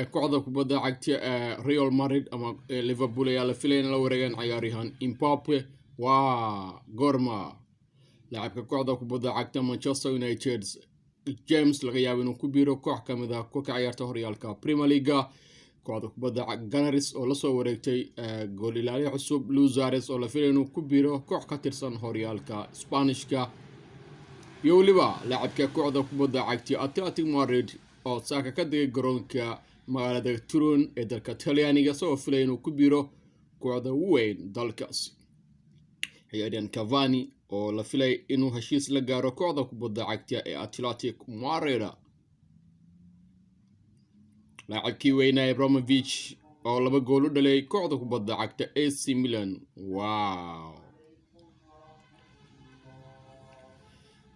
Kooxda kubadda cagta Real Madrid ama Liverpool ayaa la filaya in la wareegaan ciyaaryahan Mbappe. Waa goorma laacibka kooxda kubadda cagta Manchester United James laga yaabo inuu ku biiro koox ka mid ah kuwa ka ciyaarta horyaalka Premier League-ga? Kooxda kubadda Gunners oo lasoo wareegtay gool ilaaliye cusub Luzares oo la filaya inuu ku biiro koox ka tirsan horyaalka Spanishka, iyo weliba laacibka kooxda kubadda cagta Athletic Madrid oo saaka ka degay garoonka magaalada Turin ee dalka Talyaaniga, isagoo filaya inuu ku biiro kooxda weyn dalkaasi. Ciyaaryahan Cavani oo la filay inuu heshiis la gaaro kooxda kubadda cagta ee Athletic Madrid. Laacibkii weynaa Ibrahimovic oo 2 gool u dhalay kooxda kubadda cagta AC Milan. Wow,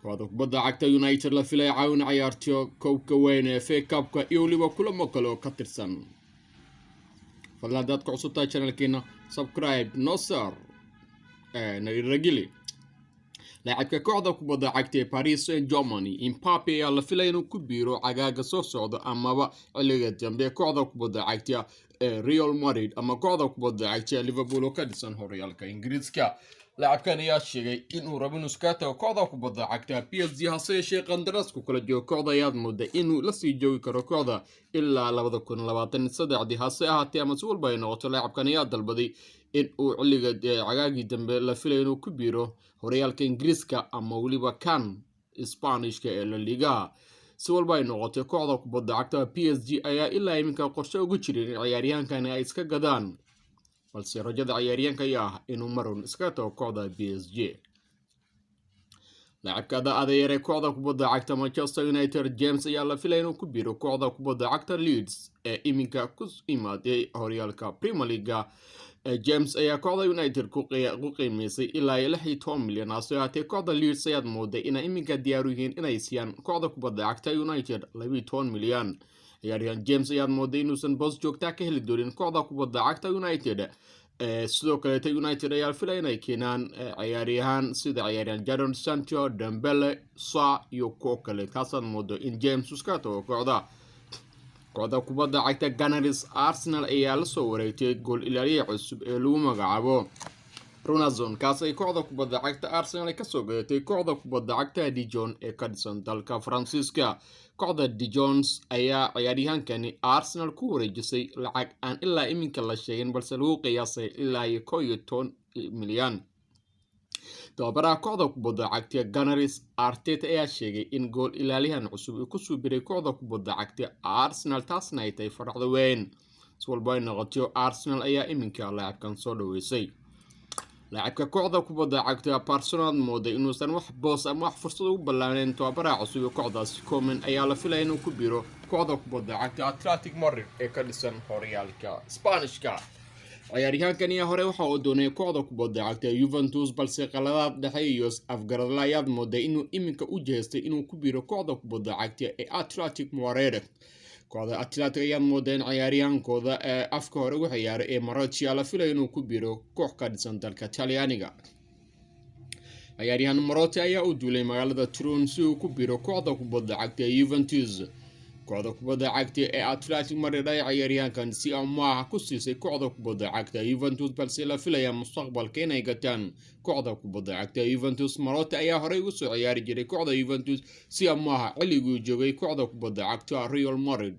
kooxda kubadda cagta United la filay caawin ciyaarto koobka weyn ee FA Cup-ka iyo weliba kulamo kale oo ka tirsan. Fadlan, haddaad ku cusub tahay channelkeena, subscribe noo saar, nadiragili. Laacibka kooxda kubadda cagta ee Paris Saint Germain Mbappe ayaa la filaya inuu ku biiro cagaaga soo socda amaba xilliga dambe kooxda kubadda cagta ee Real Madrid ama kooxda kubadda cagta ee Liverpool oo ka dhisan horyaalka Ingiriiska. Laacibkan ayaa sheegay inuu rabo inuu iskaga tago kooxda kubadda cagta PSG, hase yeeshee qandaraasku kala joogo kooxda ayaad mooda inuu lasii joogi karo kooxda ilaa 2023-dii. Hase ahaatee, ama si walba ay noqoto, laacibkan ayaa dalbaday in uu xilliga cagaagii dambe la filayo inuu ku biiro horyaalka Ingiriiska ama weliba kan Sbaanishka ee La Ligaha. Si walba ay noqotay, kooxda kubadda cagta PSG ayaa ilaa iminka qorshe ugu jirin in ciyaaryahankani ay iska gadaan, balse rajada ciyaaryahanka ayaa ah inuu marun iskaga tago kooxda PSG. Laacibka da-da yar ee kooxda kubadda cagta Manchester United James ayaa la filaya inuu ku biiro kooxda kubadda cagta Leeds ee iminka ku imaaday horyaalka Premier League-ga. James ayaa kooxda United ku qiimeysay ilaa iyo 16 milyan, hase ahaatee kooxda Leeds ayaad mooday inay iminka diyaaru yihiin inay siiyaan kooxda kubadda cagta United 12 milyan. Ciyaaryahan James ayaad mooday inuusan boos joogtaa ka heli doonin kooxda kubadda cagta United. Sidoo kaleeta United ayaa filaya inay keenaan ciyaaryahaan sida ciyaaryahan Jadon Sancho, Dembele, Sa iyo kuwo kale, kaasaad moodo in James iska tago kooxda. Kooxda kubadda cagta Gunners Arsenal ayaa lasoo wareegtay gool ilaaliye cusub ee lagu magacaabo Runarsson, kaas ay kooxda kubadda cagta Arsenal ay kasoo gadatay kooxda kubadda cagta Dijon ee ka dhisan dalka Faransiiska. Kooxda Dijons ayaa ciyaaryahankani Arsenal ku wareejisay lacag aan ilaa iminka la sheegin, balse lagu qiyaasay ilaa iyo 11 milyan. Tababaraha kooxda kubadda cagta Gunners Arteta ayaa sheegay in gool ilaaliyahan cusub uu kusoo biray kooxda kubadda cagta Arsenal, taasna ay tahay faraxda weyn. Si walba ay noqoto, Arsenal ayaa iminka laacibkan soo dhaweysay. Laacibka kooxda kubadda cagta Barcelona mooday inuusan wax boos ama wax fursad ugu ballaaneyn tababaraha cusub ee kooxdaasi Koeman ayaa la filaya inuu ku biro kooxda kubadda cagta Athletic Madrid ee ka dhisan horyaalka Sbaanishka. Ciyaaryahankan ayaa hore waxa uu doonay kooxda kubadda cagta Juventus, balse qaladaad dhexe iyo afgaradla ayaad mooday inuu iminka u jeestay inuu ku biro kooxda kubadda cagta ee Athletic Madrid. Kooxda Athletic ayaad mooday in ciyaaryahankooda ee afka hore ugu ciyaaray ee Morata la filayo inuu ku biro koox ka dhisan dalka Talyaaniga. Ciyaaryahan Morata ayaa u duulay magaalada Turin si uu ku biro kooxda kubadda cagta ee Juventus. Kooxda kubadda cagta ee Athletic Madrid ayaa ciyaaryahankan si amaaha ku siisay kooxda kubadda cagta Juventus, balse la filaya mustaqbalka inay gataan kooxda kubadda cagta Juventus. Morata ayaa horey ugu soo ciyaari jiray kooxda Juventus si amaaha xilliguu joogay kooxda kubadda cagta Real Madrid.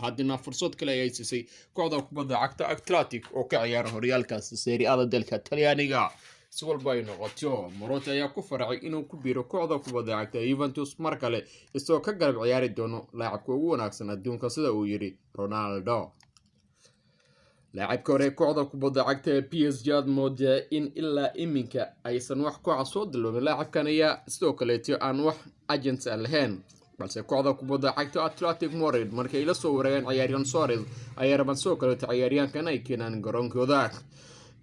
Haddana fursad kale ayay siisay kooxda kubadda cagta Athletic oo ka ciyaara horyaalkaasi Serie A-da dalka Talyaaniga. Si walba ay noqoto, Morata ayaa ku faracay inuu ku biiro kooxda kubadda cagta Juventus mar kale, isagoo ka garab ciyaari doono laacibka ugu wanaagsan adduunka, sida uu yidhi Ronaldo. Laacibka hore kooxda kubadda cagta ee PSG aad moodaa in ilaa iminka aysan wax kooxa soo daloomin. Laacibkan ayaa sidoo kaleeto aan wax agents aan lahayn, balse kooxda kubadda cagta Athletic Madrid markay la soo wareegeen ciyaaryahan Suarez ayay rabaan sidoo kaleeto ciyaaryahankan ay keenaan garoonkooda.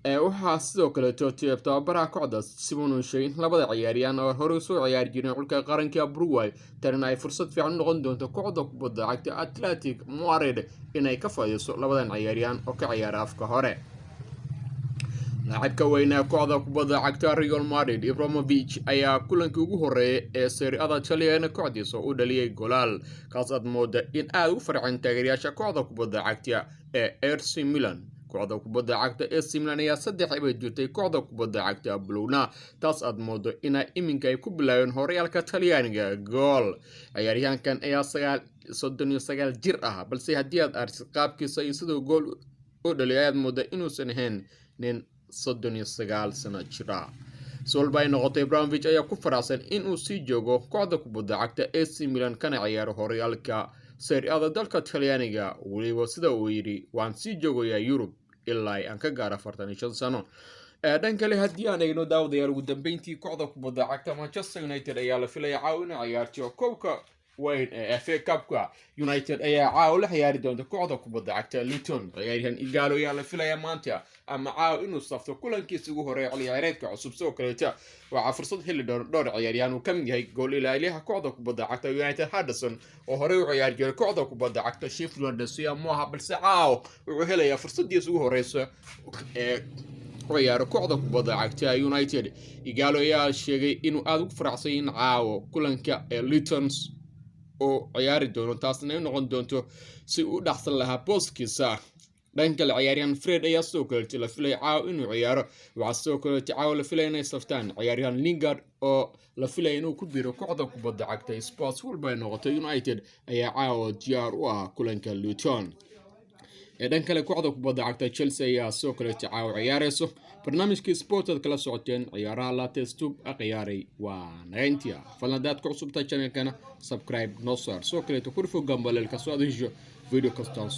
Waxaa sidoo kaleeto tababaraha kooxda Simon uu sheegay in labada ciyaaryahan oo hore usoo ciyaari jireen xulka qaranka Uruguay tanina ay fursad fiican u noqon doonto kooxda kubadda cagta Athletic Madrid inay ka faa'iideyso labadan ciyaaryahan oo ka ciyaara afka hore. Laacibka weynaa kooxda kubadda cagta Real Madrid, Ibrahimovic, ayaa kulankii ugu horeeyay ee Serie A-da Talyaaniga kooxdiisa u dhaliyay golaal, kaas aad mooda in aad u farxeen taageerayaasha kooxda kubadda cagta ee AC Milan. Kooxda kubadda cagta AC Milan ayaa 3-0 jirtay kooxda kubadda cagta Bologna, taas aad moodo inay iminka ay ku bilaabeen horyaalka Talyaaniga gool. Ciyaaryahankan ayaa 39 jir ah, balse haddii aad aragtid qaabkiisa iyo siduu gool u dhaliyay, ayaad mooda inuusan ahayn nin 39 sano jira. Si walba ay noqotay, Ibrahimovic ayaa ku faraxsan inuu sii joogo kooxda kubadda cagta AC Milan kana ciyaaro horyaalka Serie A-da dalka Talyaaniga. Weliba sida uu yidhi, "Waan sii joogayaa Yurub ilaa aan ka gaaro 45 sano." Dhan kale haddii aan eegno, daawadayaal, ugu dambeyntii kooxda kubadda cagta Manchester United ayaa la filaya caawa inay ciyaarto koobka weyn ee FA Cupka. United ayaa caawa la ciyaari doonta kooxda kubadda cagta Luton. Ciyaaryahan Ighalo ayaa la filaya maanta ama caawa inuu safto kulankiisa ugu horeeya ciyaareedka cusub. Sidoo kaleeta waxaa fursad heli doona dhowr ciyaaryahan uu kamid yahay gool ilaaliyaha kooxda kubadda cagta United, Henderson, oo horey u ciyaari jiray kooxda kubadda cagta Sheffield Wednesday maaha, balse caawa wuxuu helayaa fursadiisa ugu horeysa ee ku ciyaaro kooxda kubadda cagta United. Ighalo ayaa sheegay inuu aada ugu faraxsan in caawo kulanka ee Luton oo ciyaari doono, taasna ay noqon doonto si uu u dhacsan lahaa booskiisa. Dhan kale, ciyaaryahan Fred ayaa sidoo kaleete la filaya caawa inuu ciyaaro. Waxaa sidoo kaleete caawa la filaya inay saftaan ciyaaryahan Lingard oo la filaya inuu ku biro kooxda kubadda cagta Spurs. Walba ay noqotay, United ayaa caawa diyaar u ah kulanka Luton. Ee dhan kale, kooxda kubadda cagta Chelsea ayaa sidoo kaleete caawa ciyaareyso. Barnaamijkii sport aad kala socoteen ciyaaraha latest tube a ciyaaray waa nageyntia. Fadlan haddaad ku cusubtahay channelkana, subscribe noo saar, sidoo kaleeto ku dhufo gambaleelka soo aad hesho video kastaan.